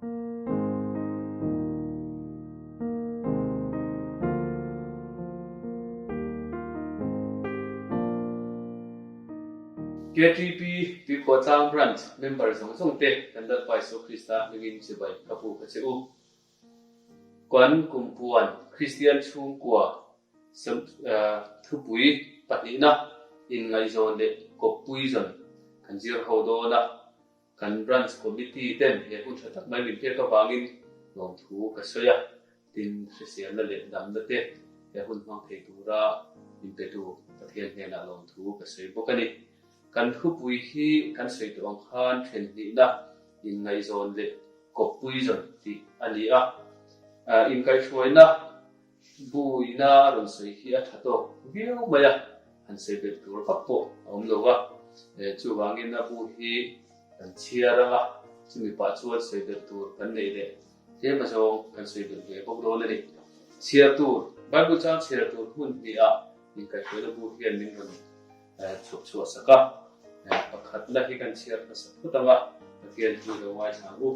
KTP Tuikhuahtlang Branch member zawng zawng te kan Lalpa Isua Krista hmingin chibai ka buk a che u. Kan kumpuan Kristian chhungkua thupui pahnihna inngaihzawn leh kawppui zawn kan zir ho dawn a. Kan Branch Committee ten he hun tha tak mai min pek avangin lawmthu ka sawi a, tin hriselna leh damna te he hun hmang thei tura min petu Pathian hnenah lawmthu ka sawi bawk a ni. Kan thupui hi kan sawi tawh ang khan then hnihna inngaihzawn leh kawppui zawn tih a ni a, inkaihhruaina Buina a rawn sawi hi a tha tawk viau mai a, han sawi belh tur vak pawh a awm lo va. Chuvangin a bu hi kan chhiar ang a, chumi pah chuan sawi belh tur kan neih leh tlem azawng kan sawi belh ve bawk dawn a ni. Chhiar tur, Bible chang chhiar tur hmun hnihah inkaihhruaina bu hian min rawn chhuak chhuah sak a, pakhatna hi kan chhiar hmasa phut ang a, Pathian thu lo ngaithla ang u.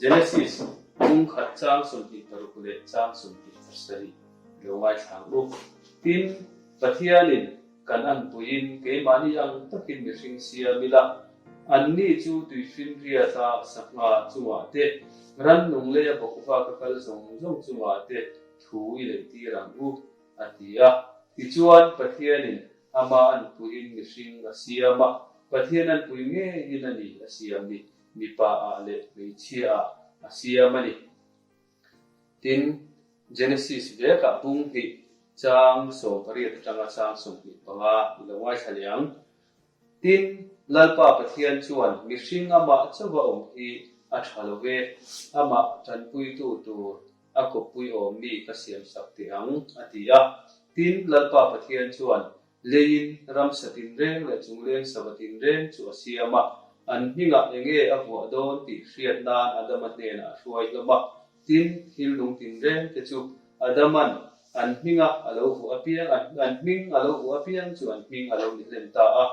Genesis kum khat chang 26 leh chang 27 lo ngaithla ang u. Tin, Pathianin kan anpuiin keimahni ang takin mihring siam ila, anni chu tuifinriata sangha chungah te, rannung leia bawkva ka kal zawng zawng chungah te thu i neihtir ang u, a ti a. Tichuan, Pathianin ama anpuiin mihring a siam a, Pathian anpui ngeiin a ni a siam ni. Mipa ah leh hmeichhia ah a siam a ni. Tin, Genesis vekah bung hnih chang 18 atanga chang 25 i lo ngaithla leh ang. Tin, Lalpa Pathian chuan mihring amah chauha awm hi a tha lo ve, amah tanpuitu tur a kawppui awm mi ka siamsak teh ang, a ti a. Tin, Lalpa Pathian chuan Leiin ramsa tinreng leh chungleng sava tinreng chu a siam a, an hmingah enge a vuah dawn tih hriat nan Adama hnenah a hruai hlawm a. Tin, thil nung tinreng te chu Adaman an hminga a lo vuah apiang, an hming a lo vuah apiang chu an hming a lo ni hlen ta a.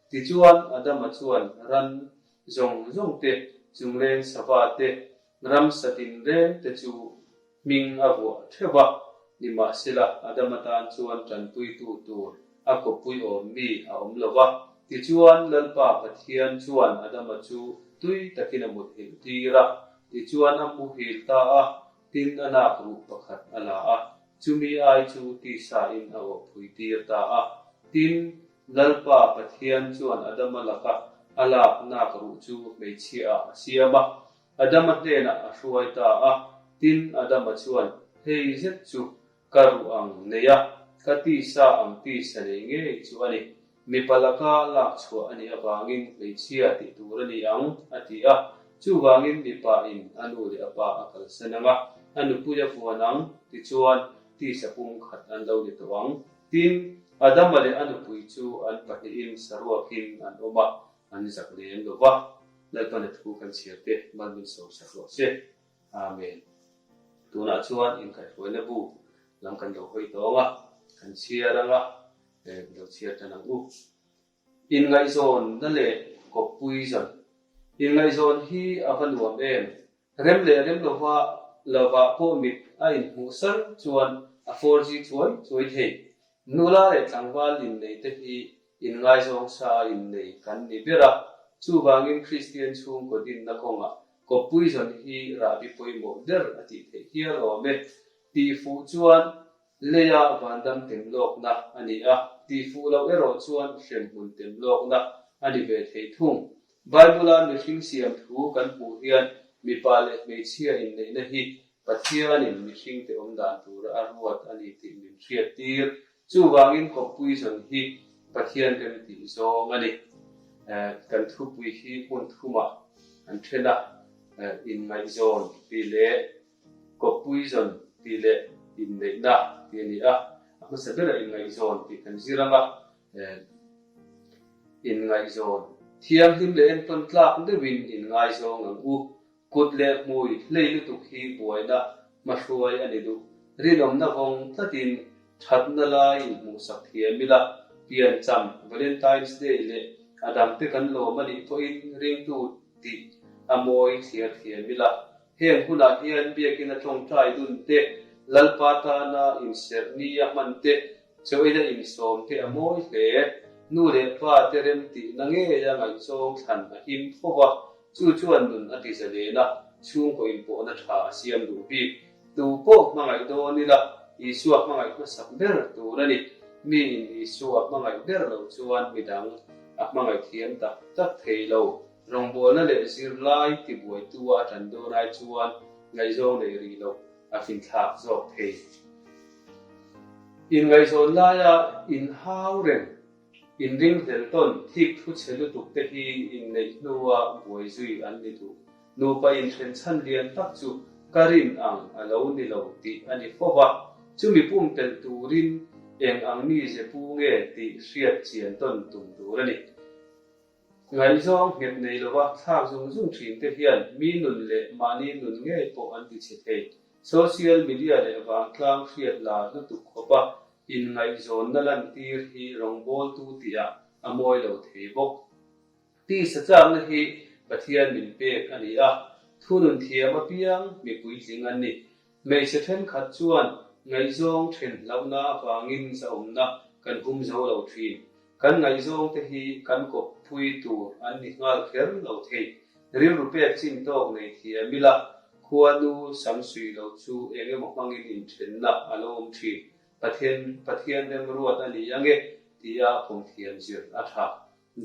Tichuan, Adama chuan ran zawng zawng te, chungleng sava te, ramsa tinreng te chu Hming a vuah theuh a, nimahsela Adama tan chuan tanpuitu tur a kawppui awm mi a awm lo va. Tichuan Lalpa Pathian chuan Adama chu tui takin a muthilh tir a, tichuan a muhil ta a, tin a nak ruh pakhat a la a, chumi ai chu tisain a awhpui tir ta a. Tin, Lalpa Pathian chuan Adama laka a lak nak ruh chu hmeichhiaah a siam a, Adama hnenah a hruai ta a, tin Adama chuan, Hei zet chu ka ruh ang nei a, ka tisa ang tisa nei ngei chu a ni. Mipa laka lak chhuah a nih avangin hmeichhia tih tur a ni ang, a ti a. Chuvangin mipa in a nu leh a pa a kalsan ang a, a nupui a vuan ang, tichuan tisa pum khat an lo ni tawh ang. Tin, Adama leh a nupui chu an pahnihin saruakin an awm a, an zak lem lo va. Lalpana thu kan chhiar te mal min sawm sak rawh se. Amen. Tunah chuan inkaihhruaina bu lam kan lo hawi tawng a, kan chhiar ang a, lo chhiar tan ang u. Inngaihzawnna leh kawppui zawn. Inngaihzawn hi a va nuam em? Rem leh rem lova lovah pawh mit a inhmuh sar chuan a 4G chuai chuai thei. Nula leh tlangval innei te hi inngaizawng sa a innei kan ni ber a, chuvangin Kristian chhungkaw dinna kawngah kawppui zawn hi rahbi pawimawh ber a tih theih hial awm e. Tihfuh chuan Leia vandam tem lawkna a ni a, tihfuh loh erawh chuan hremhmun tem lawkna a ni ve thei thung. Bible-a mihring siam thu kan hmuh hian mipa leh hmeichhia inneihna hi Pathianin mihringte awm dan tura a ruat a ni tih min hriattir. Chuvangin kawppui zawn hi Pathian remtih zawng a ni. Kan thupui hi hmun thumah an then a, inngaihzawn tih leh Kawppui zawn tih leh inneihna tih a ni a, a hmasa berah inngaihzawn tih kan zir ang a, inngaihzawn thianghlim leh entawn tlak deuhin inngaizawng ang u. Kut leh hmui hlei lutuk hi buaina hmahruai a ni duh. Rinawmna vawng tlatin thatna lai inhmuhsak thiam ila, piancham, Valentine's Day leh a dangte kan lawm a nih pawhin ringtu tih a mawi thliar thiam ila. Heng hunah hian biakina tawngtai dun te, Lalpa tana inserh nia hman te, chaw-ina insawm te a mawi hle. Nu leh pa te remtihna ngeia ngaihzawng thlan a him fo va, chu chuan nun a ti zalen a, chhungkaw inpawhna tha a siam duh bik. Tu pawh hmangaih dawn ila, Isua hmangaih hmasak ber tur a ni. Miin Isua hmangaih ber lo chuan midang a hmangaih thiam tak tak thei lo. Rawngbawlna leh zirlai tibuaitu a ṭan dawn ai chuan ngaihzawng neih rih loh a finthlak zawk thei. Inngaihzawn laia inhau reng, inringhlel tawn thik thu chhe lutuk te hi inneih hnua buai zui an ni duh. Nupa inthen chhan lian tak chu ka rin ang a lo ni lo tih a ni fo va, chumi pumpelh turin eng ang mize pu nge tih hriat chian tawn tum tur a ni. Ngaihzawng nghet nei lova thlak zung zung thin te hian mi nun leh mahni nun ngei pawh an ti chhe thei. Social media leh vangtlang hriat lar lutuk khawpa inngaihzawnna lantir hi rawngbawltu tihah a mawi lo thei bawk. Tisa chakna hi Pathian min pek a ni a, thunun thiam apiang mi puitling an ni. Hmeichhe thenkhat chuan ngaihzawng then hlauhna avangin zahawmna kan hum zo lo thin. Kan ngaihzawngte hi kan kawppui tur an ni nghal kher lo thei. Rilru pek chin tawk nei thiam ila, khuanu sam suih lo chu eng emaw hmangin inthenna a lo awm thin. Pathian Pathian remruat a ni ange tia pawm thiam zir a tha.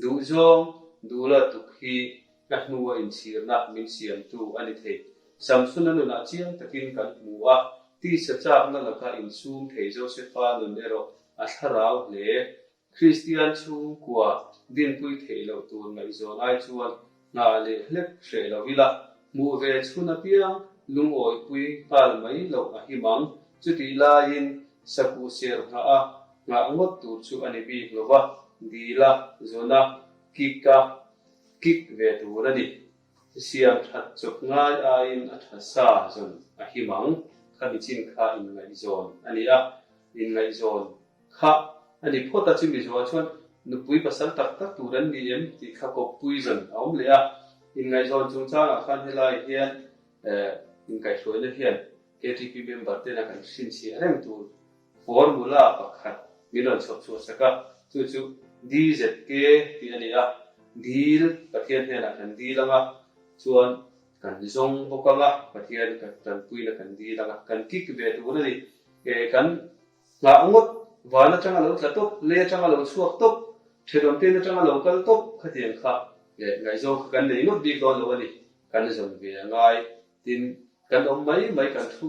Duhzawng duhla tuk hi ka hnua inchhirna min siamtu a ni thei. Samsona nunah chiang takin kan hmu a, tisa chakna laka insum thei Josefa nun erawh a thlarau hle. Kristian chhungkua dinpui theih loh tur ngaihzawn ai chuan nghah leh hlek hreh lo ila, hmuh ve chhun apiang lungawipui nghal mai loh a him ang. Chutih laiin sakuh ser nghah a nghah ngawt tur chu a ni bik lo va, dila, zawna, kick a kick ve tur a ni. Siam that chawp ngai aiin a tha sa zawn a him ang. Khami chin kha inngaihzawn a ni a, inngaihzawn kha a ni phawt a, chumi zawhah chuan nupui pasal tak tak tur an ni em tih kha kawppui zawn a awm leh a. Inngaihzawn chungchangah khan helai hian inkaihhruaina hian KTP member tena kan hrinchhiah reng tur formula pakhat min rawn chhawp chhuah sak a, chu chu DZK tih a ni a, dil Pathian hnenah kan dil ang a, chuan kan zawng bawk ang a, Pathian kan tanpuina kan dil ang a, kan kick ve tur a ni. Kan nghah ngawt, van atanga lo tla tawp, lei atanga lo chhuak tawp, thenawm ten atanga lo kal tawp khatiang kha ngaihzawng kha kan nei ngawt bik dawn lo a ni, kan zawn ve a ngai. Tin, kan awm mai mai, kan thu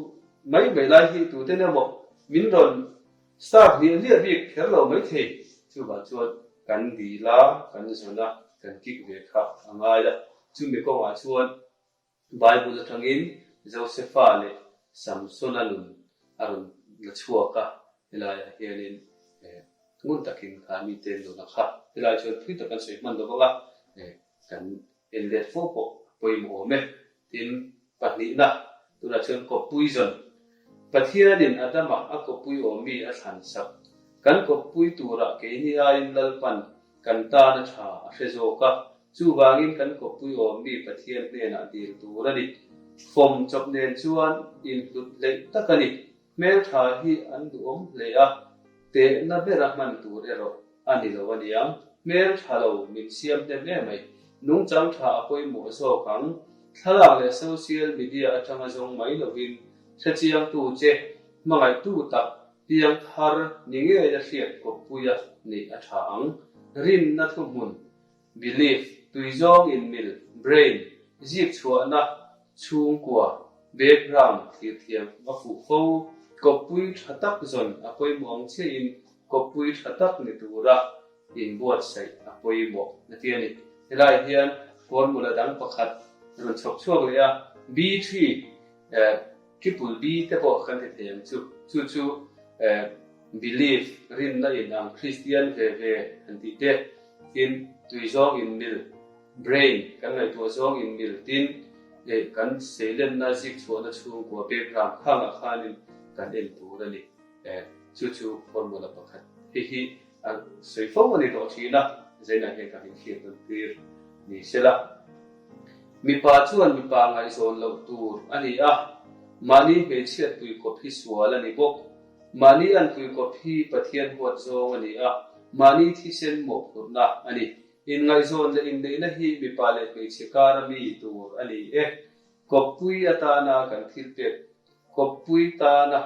mai mai lai hi tuten emaw min rawn start hliah hliah bik kher lo mai thei. Chuvang chuan kan dil a, kan zawn a, kan kick ve kha a ngai a. Chumi kawngah chuan Bible atangin Josepha leh Samsona nun a rawn la chhuak a, helaiah hianin ngun takin kha mite nuna kha helai chuan thui tak kan sawi hman lo vang a, kan En let fo pawh a pawimawh awm e. Tin, pahnihna, tunah chuan kawppui zawn. Pathianin Adama a kawppui awmmi a thlan sak. Kan kawppui turah keini aiin Lalpan kan tan a tha a hre zawk a, chuvangin kan kawppui awmmi Pathian hnenah dil tur a ni. Fawm chawp nen chuan inhlut hleih tak a ni. Hmeltha hi an duhawm hle a, tehna bera hman tur erawh a ni lo a niang. Hmeltha lo min siam hnem em mai. Nungchang tha a pawimawh zawk ang. Thlalak leh social media atanga zawng mai lovin hrechiangtu che hmangaihtu tak piang thar ni ngei a hriat kawppuia neih a tha ang. Rinna thuhmun Belief, tuizawng inmil, brain, zik chhuahna, chhungkua, background, thirthiam a fuh fo. Kawppui tha tak zawn a pawimawh ang chiahin kawppui tha tak ni tura inbuatsaih a pawimawh a ti a ni. Helai hian formula dang pakhat rawn chhawp chhuak leh a, B3, Triple B te pawh kan ti thei ang chu. Chu chu belief, rinna in ang Kristian ve ve han tih te, tin tui zawng in mil, brain, kan ngaihtuah zawng in mil, tin kan seilenna zik chhuahna chhungkua background khangah khanin kan en tur a ni. Chu chu formula pakhat. Hei hi a sawi fo a ni tawh thin a, Zainah hian ka min hriat nawn tir ni sela. Mipa chuan mipa ngaihzawn loh tur a ni a, mahni hmeichhiat puikawp hi sual a ni bawk. Mahni an puikawp hi Pathian huat zawng a ni a, mahni thisen mawhphurhna a ni. Inngaihzawn leh inneihna hi mipa leh hmeichhe kara mi tur a ni e. Kawppui atana kan thil pek Kawppui tana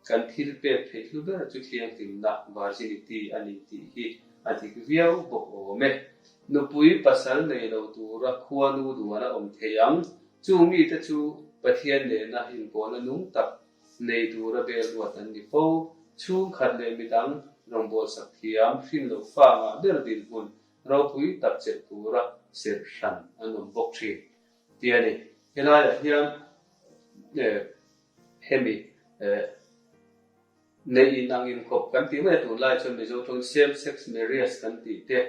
kan thil pek theih hlu ber chu thianghlimna, virginity, a ni tih hi a dik viau bawk awm e. Nupui pasal nei lo tura khuanu duan a awm thei ang. Chung mite chu Pathian nena inpawhna nung tak nei tura bel ruat an ni fo. Chhungkhat leh midang rawngbawlsak thiam hrin loh fa ngah ber dinhmun ropui tak chelh tura serh hran an awm bawk thin. Tih a ni. Helaiah hian hemi neih in ang inkhawp kan tih mai a tunlai chuan Mizo tawng same sex marriage kan tih te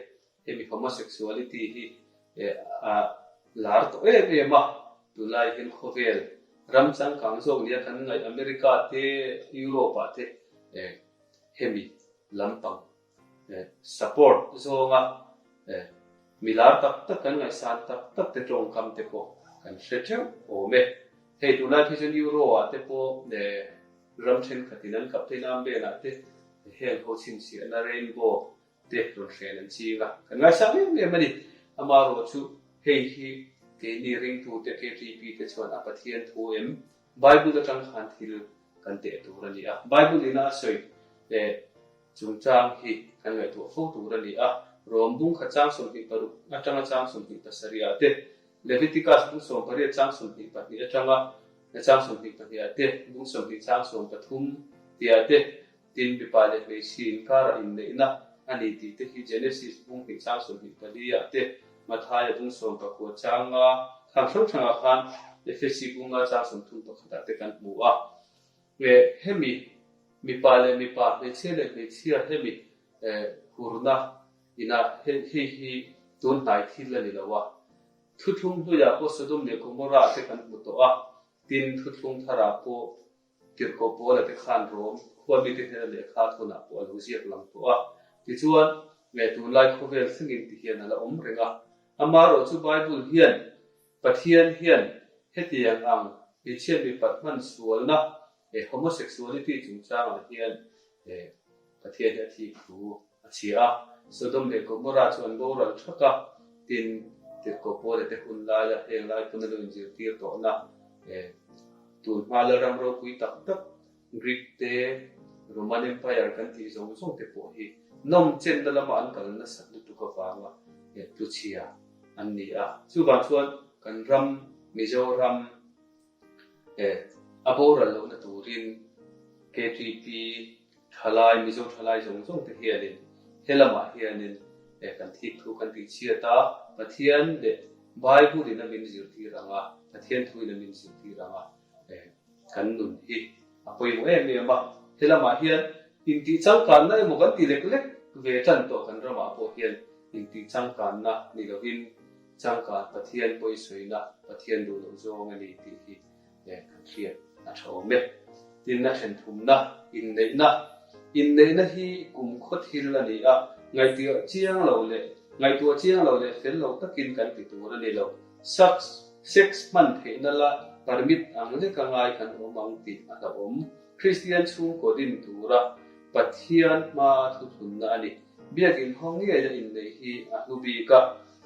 hemi homosexuality hi a lar tawh em em a, tunlai hian khawvel ram changkang zawk nia kan ngaih America te Europe ah te hemi lampang Support zawnga mi lar tak tak kan ngaihsan tak tak te tawngkam te pawh kan hre theuh awm e. Hei tunlai phei chuan Euro ah te pawh ram thenkhatin an kap theih nan velah te heng ho chhinchhiahna rainbow te rawn hren an ching a, kan ngaisang em em a ni. Amaherawhchu hei hi keini ringtute KTP te chuan a Pathian thu em Bible atang khan thil kan teh tur a ni a. Bible ina a sawi Chungchang hi kan ngaihtuah fo tur a ni a, Rom bung khat chang 26 atanga chang 27 ah te, Leviticus bung 18 chang 22 atanga chang 22 ah te, bung 20 chang 13 tih ah te, tin mipa leh hmeichhia inkarah inneihna a ni tih te hi Genesis bung hnih chang 24 ah te, Mathaia bung 19 chang nga khang hrang hrangah khan Efesi bung nga chang 31 ah te kan hmu a. Hemi mipa leh mipa, hmeichhia leh hmeichhia hemi hurna inah hei hi tun hnai thil a ni lo a. Thuthlung hluiah pawh Sodom leh Gomorrah te kan hmu tawh a, tin thuthlung tharah pawh Tirhkoh Paula te khan Rom khua mite hnena lehkha thawnah pawh a lo ziak lang tawh a. Tichuan, tunlai khawvel thlengin ti hian a la awm reng a. Amaherawhchu Bible hian Pathian hian hetiang ang hmeichhia mipat hman sualna homosexuality chungchangah hian Pathian hi a thik thu a chhia a. Sodom leh Gomorrah chu an boral thak a, tin Tirhkoh Paula te hun laia heng lai pawn a lo inzirtir tawhna tun hma Lalram ropui tak tak Greek te, Roman Empire kan tih zawng zawng te pawh hi nawm chenna lama an kal nasat lutuk avanga tluchhia an ni a. Chuvang chuan kan ram Mizoram a boral lohna turin KTP thalai, Mizo thalai zawng zawng te hianin he lamah hianin kan thik thu kan tih chhiat a, Pathian leh Bible in a min zirtir ang a, Pathian thu in a min zirtir ang a. Kan nun hi a pawimawh em em a, he lamah hian intih changkanna emaw kan ti lek lek ve tan tawh kan ramah pawh hian intih changkanna ni lovin changkan Pathian pawisawina, Pathian duh loh zawng a ni tih hi kan hriat a tha awm e. Tin a then thumna, inneihna. Inneihna hi kumkhaw thil a ni a, ngaihtuah chiang lo leh ngaihtuah chiang lo leh fel lo takin kan ti tur a ni lo. Sex, sex hman theihna la permit ang leka ngai kan awm ang tih a hlauhawm. Kristian chhungkaw din tura Pathian hmaa thuthlunna a ni. Biakin hawng ngeia inneih hi a hlu bik a,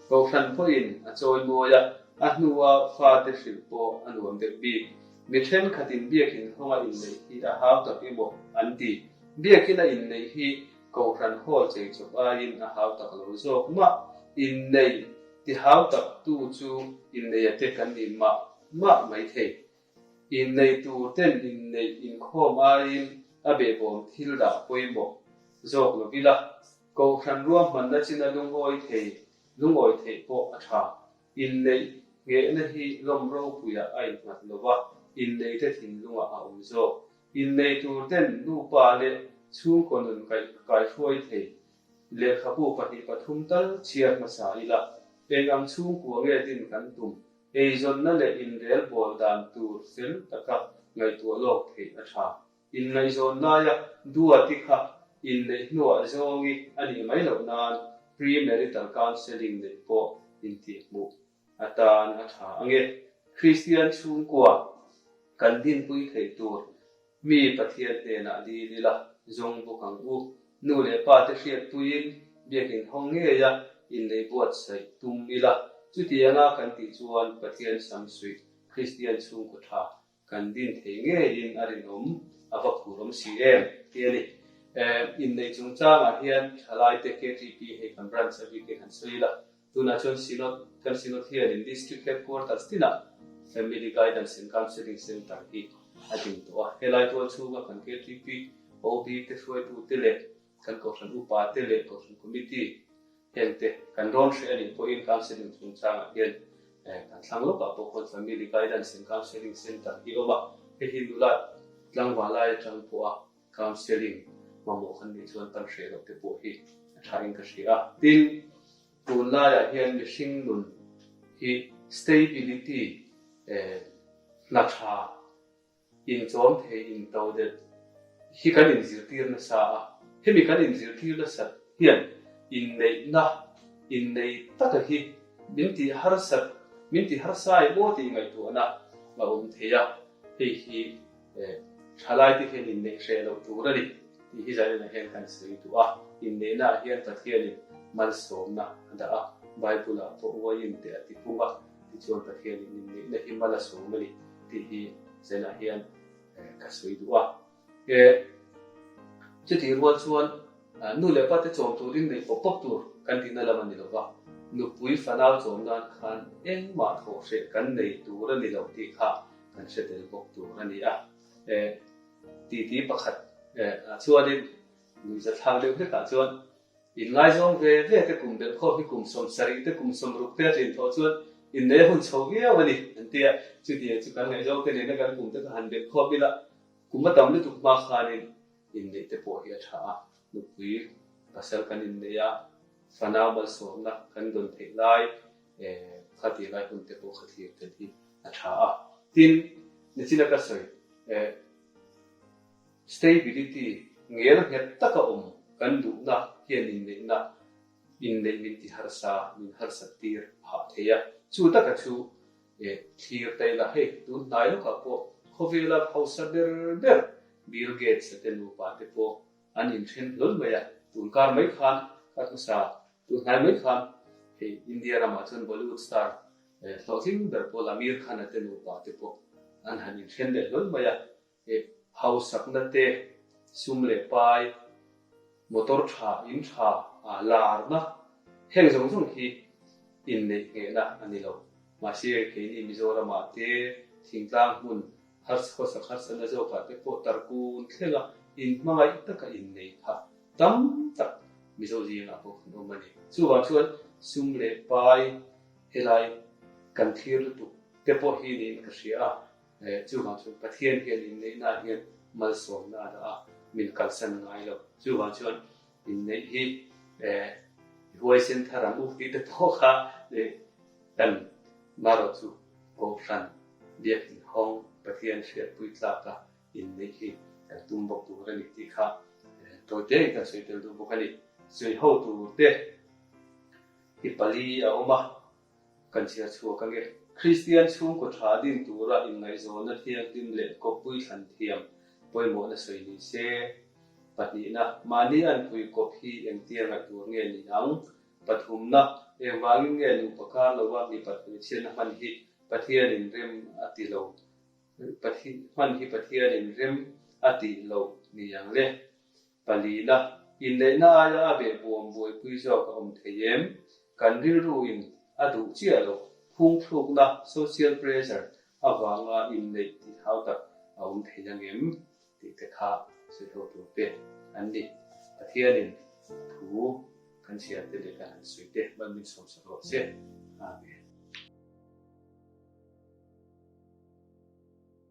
Kohhran pawhin a chawi mawi a, a hnua fate hrilh pawh a nuam deuh bik. Mi thenkhatin biakin hawnga inneih hi a hau tak emaw an ti. Biakina inneih hi Kohhran hall chei chawp aiin a hau tak lo zawk mah. Inneih Ti hau tak tu chu inneia te kan ni mah mah mai thei. Innei tur ten inneih inkhawm aiin a behbawm thil dah pawimawh zawk lo ila, Kohhran ruahmanna china lungawi thei, lungawi theih pawh a tha. Inneih nghehna hi lawm ropuiah a innghat lo va, inneite thinlungah a awm zawk. Innei tur ten nupa leh chhungkaw nun kaihruai thei Lehkhabu pahnih pathum tal chhiar hmasa ila, eng ang chhungkua nge din kan tum? Eizawnna leh inrel bawl dan tur fel taka ngaihtuah lawk theih a tha. Inngaihzawn laia duati kha inneih hnuah zawngi a nih mai loh nan pre-marital counselling neih pawh intihhmuh. atan a tha ange. Kristian chhungkua kan dinpui theih tur mi Pathian hnenah dil ila zawng bawk ang u. Nu leh pa te hriatpuiin biakin hawng ngeia innei buatsaih tum ila. Chutianga kan tih chuan Pathian samsuih Kristian chhungkaw tha Kan din thei ngeiin a rinawm a va phur awm si em tih a ni. Inneih chungchangah hian thalaite KTP hei kan branch a bik te kan sawi ila, tunah chuan Synod, kan Synod hianin District Headquarters tinah Family Guidance and Counselling Centre hi a ding tawh a. Helai tual chhunga kan KTP OB te hruaitute leh kan Kohhran upa te leh Kohhran Committee Hengte kan rawn hreh a nih pawhin counselling chungchangah hian kan thlang lawkah pawh khawn Family Guidance and Counselling Centre hi a awm a, hei hi nula tlangval lai atang pawha counselling mamawh kan nih chuan kan hreh loh te pawh hi a thain ka hria a. Tin, tunlaiah hian mihring nun hi stability hna tha Inchawm thei into deuh hi kan inzirtir nasa a, hemi kan inzirtir nasat hian inneihna innei taka hi min tih harsat, min ti harsa em aw tih ngaihtuahna a awm thei a, hei hi thalaite hian inneih hreh loh tur a ni tih hi zaninah hian kan sawi duh a, inneihnaah hian Pathianin malsawmna a dah a, Bible-ah pawh uaiin teh a ti pung a. Tichuan Pathianin inneihna hi mal a sawm a ni tih hi zenah hian ka sawi duh a. Chutih rual chuan nu leh pate chawm turin neih pawp pawp tur kan tihna lam a ni lo va, nupui fanau chawm nan khan engmah thawh hreh kan nei tur a ni lo tih kha kan hre tel bawk tur a ni a. Titi pakhat chuanin nuihzathlak deuh hlekah chuan Inngaizawng ve ve te kum belh khawp hi kum 70 te kum 60 te a tlin thawh chuan innei a hun chho viau a ni an ti a. Chutiang chu kan ngaihzawng te nena kan kum te kha han belh khawp ila kum a tam lutuk hma khanin inneih te pawh hi a tha a, nupui pasal kan innei a, fanau malsawmna kan dawn theih lai kha tih lai hun te pawh kha thlir tel hi a tha a. Tin, nichina ka sawi Stability, ngel nghet taka awm kan duhna hian inneihna, inneih min ti harsa, min harsat tir phah thei a. Chu taka chu thlir ta ila, hei tun hnai lawkah pawh khawvela hausa ber ber Bill Gates a te nupa te pawh an inthen hlawl mai a. Tun kar mai khan, kar hmasa tun hnai mai khan hei India ramah chuan Bollywood star hlawhtling ber pawl Aamir Khan a te nupa te pawh an han inthen leh hlawl mai a. Hausakna te, sum leh pai, motor tha, in tha, larna, heng zawng zawng hi inneih nghehna a ni lo. Mahse, keini Mizoramah te, thingtlang hmun khawsak harsatna zawkah te pawh tarkun thlenga inhmangaih taka innei kha tam tak Mizo zingah pawh kan awm a ni. Chuvang chuan sum leh pai helai kan thlir lutuk te pawh hi niin ka hria a. Chuvang chuan Pathian hian inneihnaah hian malsawmna a dah a, min kalsan ngai lo. Chuvang chuan inneih hi i huaisen thar ang u tih te pawh kha kan marawh chu Kohhran Biakin hawng Pathian hriatpui tlaka inneih hi kan tum bawk tur a ni tih kha tawi tein kan sawi tel duh bawk a ni. Sawi ho turte hi pali a awm a. Kan chhiar chhuak ange. Kristian chhungkaw tha din tura inngaihzawnna thianghlim leh kawppui thlan thiam pawimawhna sawi ni se. Pahnihna, mahni anpui kawp hi engtia ngaih tur nge ni ang? Pathumna, engvangin nge nupa kar lova mipat hmeichhiatna hman hi Pathianin rem a ti lo hman hi Pathianin rem a tih loh ni ang le? Palina, inneihna aia a behbuam buaipui zawk a awm thei em? Kan rilruin a duh chiah loh phungthlukna, social pressure, avanga inneih tih hau tak a awm thei ang em? tih te kha sawi ho tur te an ni. Pathianin thu kan chhiar te leh kan han sawi te mal min sawmsak rawh se. Amen.